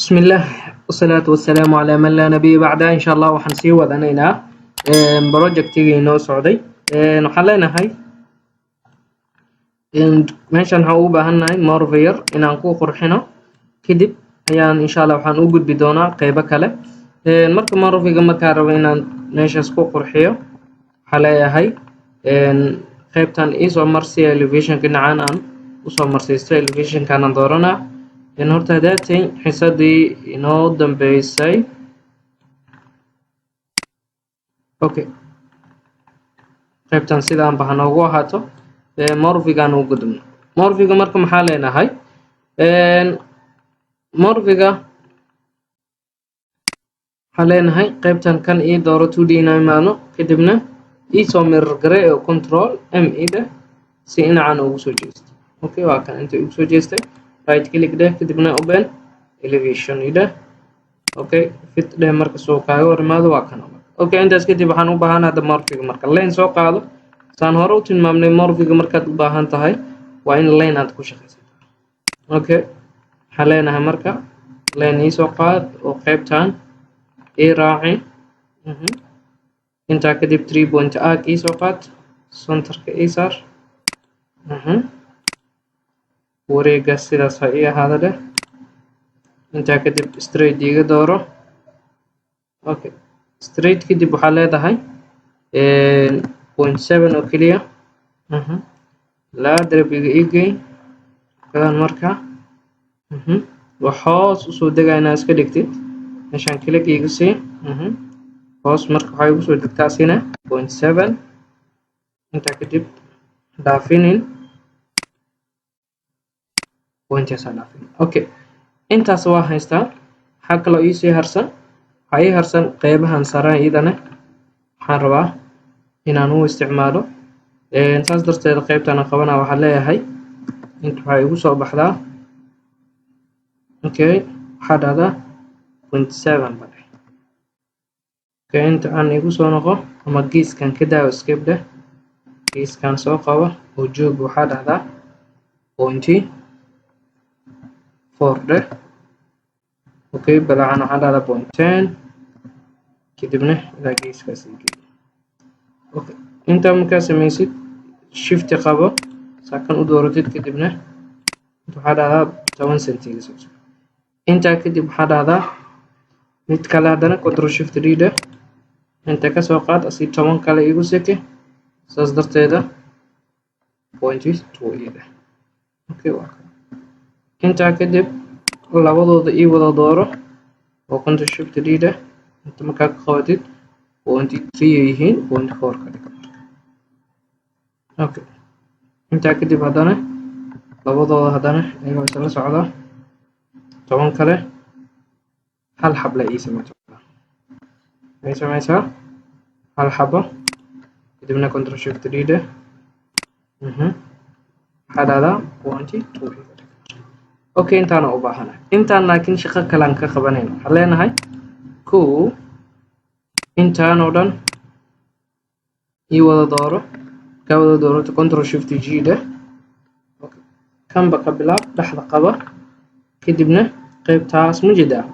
Bismillaah wasalaatu wasalaamu calaa man laa nabiya bacda. Insha Allah waxaan sii wadanaynaa projectigii inoo socday. Waxaan leenahay meeshan waxaan ugu baahannahay morph inaan ku qurxino. Kadib ayaan insha Allah waxaan u gudbi doonaa qeybo kale. Marka morphiga markaan rabo inaan meeshaas ku qurxiyo, waxaa leeyahay qeybtan iisoo marsiya elevationka. Dhinacaan aan usoo marsiisto elevationkaanaan dooranaa. Horta hadaatay xisadii inoo dambeysay. Okay, qaybtan sidaanba ha noogu ahaato. Morphigaan u gudubno. Morphiga marka maxaa leenahay? Morphiga waxaa leenahay qaybtan kan ii dooro, 2D inaa imaano, kadibna iisoo mirror gare oo Control M ii dheh si dhinacan ugu soo jeesto. Okay, waa kan inta ugu soo jeestay. Right click dheh, kadibna open elevation ii dheh. Okay, fit dheh. Marka soo kaaga hor imaado, waa kana. Okay, intaas kadib waxaan u baahan hadda morphiga. Marka line soo qaado. Saan hore u tilmaamnay, morphiga markaad u baahan tahay waa in line aad ku shaqaysato. Okay, waxaan leenahay marka line iisoo qaad oo qaybtan ii raaci. Intaa kadib three point arc iisoo qaad, centerka ii saar. Wareega sidaas ha ii ahaada dheh. Intaa kadib straight iiga dooro. Okay, straight kadib waxaa leedahay 0.7 oo keliya laa darbiga ii gey kadan. Marka wax hoos usoo degaa inaa iska dhigtid. Meeshaan click iiga sii hoos. Marka waxaa igu soo degtaa sina 0.7. Intaa kadib dhaafinin pointaas dhaafinin. Okay, intaas waa haystaa. Waxaa kaloo iisii harsan, waxaa ii harsan qeybahan sare. Iyadana waxaan rabaa inaan u isticmaalo. Saas darteed qeybtan aan qabana, waxaan leeyahay inta waxaa igu soo baxdaa. Okay, waxaa dhahdaa 0.7 ba dheh. Okay, inta aan igu soo noqo ama geeskan ka daawo, escape dheh, geeskan soo qabo oo joog. Waxaa dhahdaa 0.4 dheh. Okay, balacan waxaa dhahdaa 0.10, kadibna ilaa geeskaas ii geey. Okay, intaa markaa samaysid, shift qabo, saakan u dooratid, kadibna inta waxaa dhahdaa 10 centiga soo. Intaa kadib waxaa dhahdaa mid kale haddana, Control Shift D dheh, inta kasoo qaad, asi 10 kale igu seke. Saas darteeda 0.2 ii dheh. Okay, waa kan. Intaa kadib labadooda ii wada dooro oo Control Shift D dheh. Inta markaa ka qabatid, 0.3 ay yihiin, 0.4 ka dhig. Okay, intaa kadib haddana labadooda haddana iyagoo isla socda 10 kale hal xable ii sameyso. Waxay sameysaa hal xabo. Kadibna Control Shift D dheh, waxaa dhahdaa 0.2. Okay, intaana u baahanahay intaan, laakiin shaqo kale aan ka qabanayno. Waxaan leenahay kow, intaan oo dhan ii wada dooro. Ka wada doorato, Control Shift G dheh. Kanba ka bilaab, dhexda qaba, kadibna qaybtaas ma jeedaa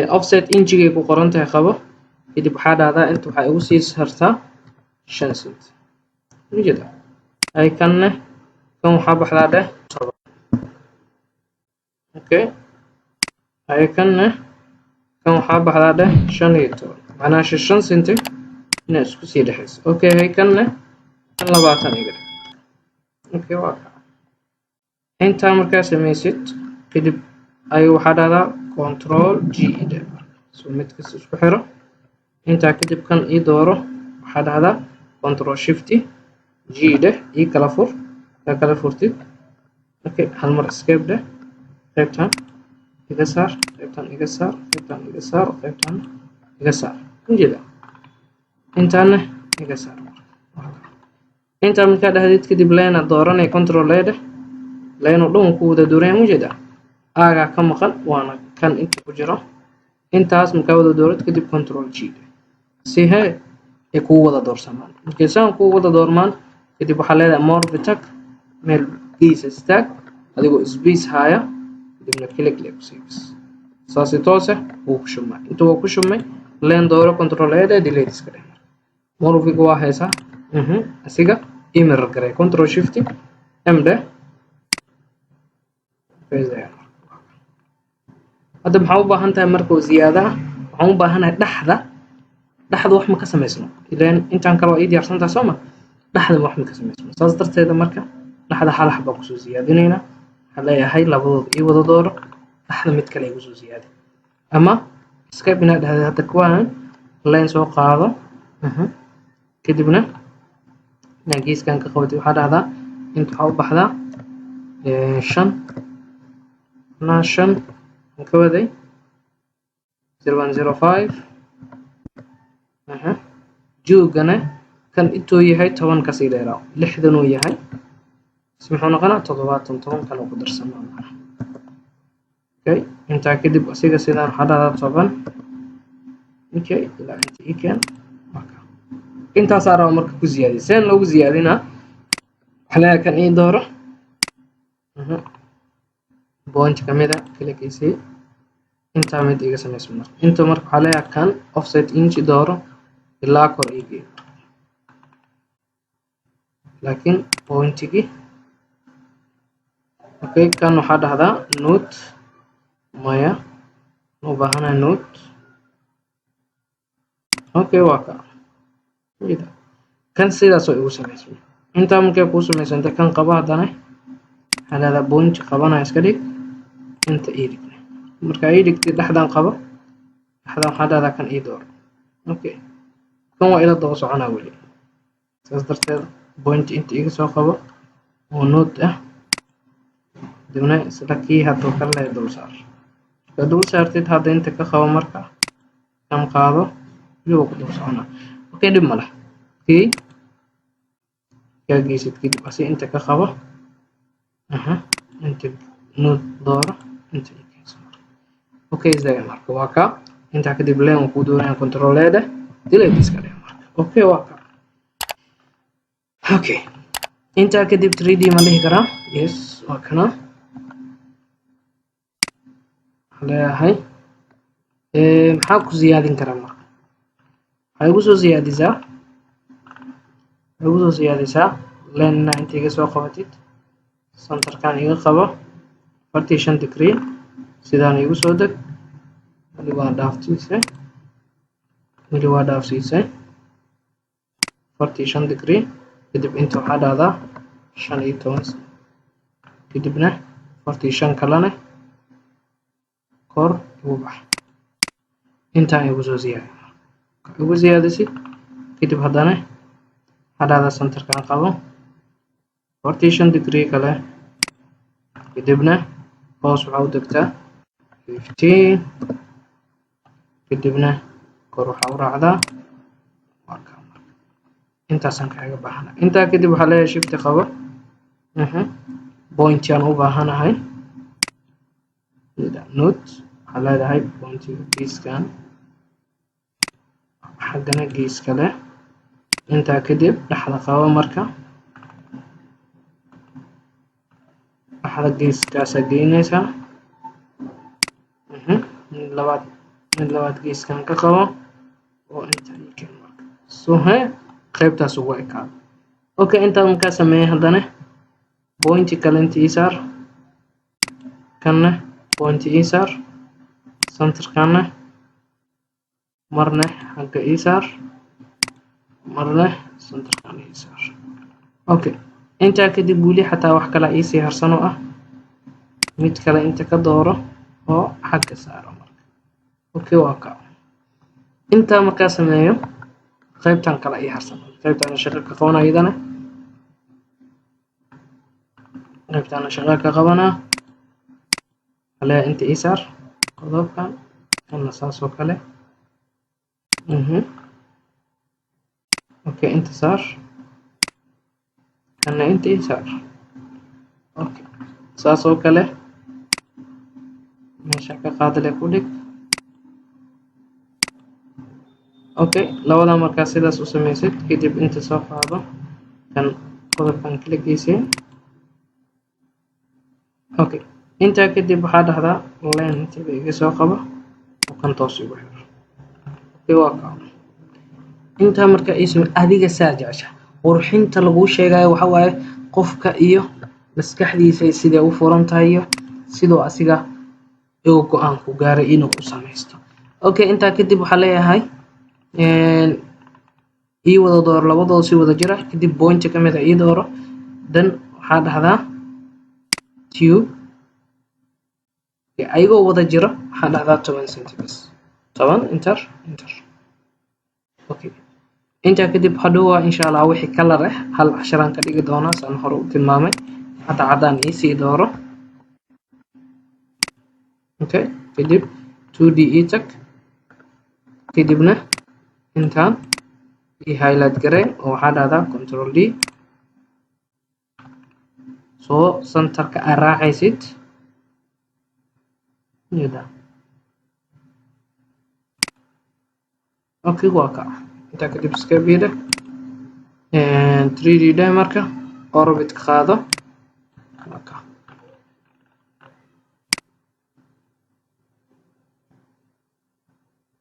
offset inchigay ku qoran tahay, qabo. Kadib waxaa dhahdaa inta waxaa igu sii hartaa 5 cent, ma jeedaa? Ay kanne kan waxaa baxdaa dheh 10. Okay, ay kanne kan waxaa baxdaa dheh 15, macnaha 5 centi inaa isku sii dhexayso. Okay, hay kanne kan 20 iga dheh. Okay, waa kaa. Intaa markaa samaysid kadib ay waxaa dhahdaa Control G dheh, so mid kasta isku xiro. Intaa kadib kan ii dooro, waxaa dhahdaa Control Shift G dheh, ii kala fur. Kaa kala furtid, okay, hal mar escape dheh. Qaybtan iga saar, qaybtan iga saar, qaybtan iga saar, qaybtan iga saar, ujeeda? Intaana iga saar. Intaa markaa dhahdid kadib line dooranay, Control A dheh, line oo dhan ku wada dooranaya, ujeeda? Aagaa ka maqan waana kan inta ku jiro. Intaas markaa wada doorad kadib, Control G dheh si hee ay kugu wada doorsamaan. Markay saan kugu wada doormaan kadib, waxaa leedahay morph tag, meel gees istaag adigoo space haya, kadibna click le ku sii. Bas Saasi toose wuu ku shubmay. Inta waa ku shubmay. Line dooro, control A, delete iska dheh. Morphiga waa haysaa. Asiga i mirror garay, control shift M dheh. Hadda maxaa u baahan tahay marka oo ziyaadaha? Waxaan u baahanahay dhexda. Dhexda wax ma ka samaysno, ilaan intaan kale waa ii diyaarsantahay, soo ma? Dhexda wax ma ka samaysno, saas darteeda marka dhexda hal xabaa kusoo ziyaadinaynaa. Waxaan leeyahay labadooda ii wada dooro, dhexda mid kale igu soo ziyaadi, ama escape inaad dhahday. Hadda kuwaan line soo qaado, kadibna inaad geeskan ka qabatid. Waxaa dhahdaa inta waxaa u baxdaa shan na shan aan ka waday 0105. Joogana kan intuu yahay 10 kasii dheeraa, 60 uu yahay, si muxuu noqonaa? 70, 10 kale ku darsanaa macnaha. Okay, intaa kadib asiga sidaan waxaa dhahdaa 10. Okay, ilaa inta ii keen. Intaasaa raba marka ku ziyaadiya. Seen loogu ziyaadinaa? Waxaa leeyahay kan ii dooro, point kamida click-iisii, intaa mid iga samayso. Marka inta marka waxaa leeyahay kan offset inch dooro, ilaa kor ii geeyo, laakiin pointigii. Okay, kan waxaa dhahdaa note. Maya, u baahanahay note. Okay, waa ka kan sidaas oo igu samaysmay. Intaa markay kuu samaysantay, kan qabo. Haddana waxaa leedahay point qabanaya iska dhig, inta ii dhig. Marka ii dhigtay, dhexdan qabo. Dhexdan waxaa dhahdaa kan ii dooro. Okay, kan waa ila daba soconaa weli, saas darteed point inta iga soo qabo oo note ah, kadibna isla kii hadduu kale leeyahay dul saar. Markaa dul saartid, hadda inta ka qabo, marka kan qaado, weli waa ku dul soconaa. Okay, dhib ma leh. Kii kaa geysid, kadib asi inta ka qabo, aha, inta note dooro, inta ii keenso. Okay, isaga marka waa ka. Intaa kadib line uu kuu doonaya, control A dheh, delete iska dheh marka. Okay, waa ka. Okay, intaa kadib 3D ma dhihi karaa? Yes, waa kana. Waxaan leeyahay maxaa ku ziyaadin karaa marka? Waxay igu soo siyaadisaa line-na inta iga soo qabatid, centerkan iga qabo, 45 degree, sidaan igu soo deg. Weli waa dhaafsiisay, weli waa dhaafsiisay. 45 degree, kadib inta waxaa dhahdaa 15, kadibna 45 kalena kor igu bax. Intaan igu soo ziyaadi, igu ziyaadisid. Kadib haddana waxaa dhahdaa centerkan qabo, 45 degree kale, kadibna hoos waxaa u degtaa 15, kadibna kor waxaa u raacdaa. Waa kaa. Marka intaasaan kaaga baahana. Intaa kadib waxaa leeyahay shift qabo, point aan u baahanahay, note. Waxaa leedahay pointiga geeskan, xaggana gees kale. Intaa kadib dhexda qabo. Marka dhexda geeskaasaa geynaysaa. Mid labaad, mid labaad geeskan ka qabo oo inta ii keen. Marka so he qaybtaas ugu ekaado. Okay, intaa markaa sameeyay, haddana pointi kale inta ii saar, kanna pointi ii saar, centerkanna marna xagga ii saar, marna centerkan ii saar. Okay, intaa kadib weli xataa wax kale iisii harsan oo ah mid kale inta ka dooro oo xagga saaro marka. Okay, waa ka. Intaa markaa sameeyo, qaybtan kale ii harsan, qaybtan shaqo ka qabanaa iyadana, qaybtaana shaqo ka qabanaa. Kale inta ii saar qodobkan, kana saas oo kale. Okay, inta saar, kana inta ii saar. Okay, saas oo kale meesha ka qaadale ku dhig. Okay, labada markaa sidaas u samaysid, kadib inta soo qaado kan, qodobkan kala geysay. Okay, Intaa kadib waxaa dhahdaa length-iga iga soo qabo oo kan toos igu xiro. Okay, waa kaa. Intaa marka iisoo adiga saa jecesha qurxinta laguu sheegayo, waxa waaye qofka iyo maskaxdiisa sidee u furan tahay iyo siduu asiga uu go-aan ku gaaray inuu u samaysto. Okay, intaa kadib waxaa leeyahay ii wada dooro labadooda si wada jira. Kadib point ka mid a ii dooro, dan waxaa dhahdaa tube. Ayagoo wada jira waxaa dhahdaa 10 centimeters, 10, enter, enter. Okay, intaa kadib hadhowa insha Allah wixii color ah hal casharaan ka dhigi doonaa, saan hore u tilmaamay. Hadda caddaan iisii dooro. Okay, kadib 2D ii tag, kadibna intaan ii highlight garee oo waxaa dhahdaa Control D, soo centerka aa raacaysid. Yada. Okay, waa ka. Intaa kadib iska biida 3D dheh, marka orbit qaado, waa ka.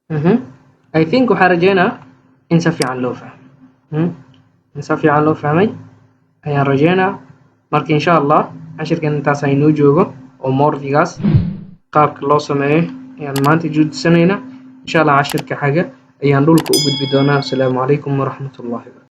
I think waxaa rajeynaa in si fiican loo fahmay, in si fiican loo fahmay ayaan rajeynaa. Marka insha Allah cashirkan intaas aynoo joogo oo morphigaas qaabka loo sameeyo ayaan maanta joojisanaynaa. Insha Allah cashirka xaga ayaan dhulka u gudbi doonaa. Asalaamu calaykum waraxmatullahi.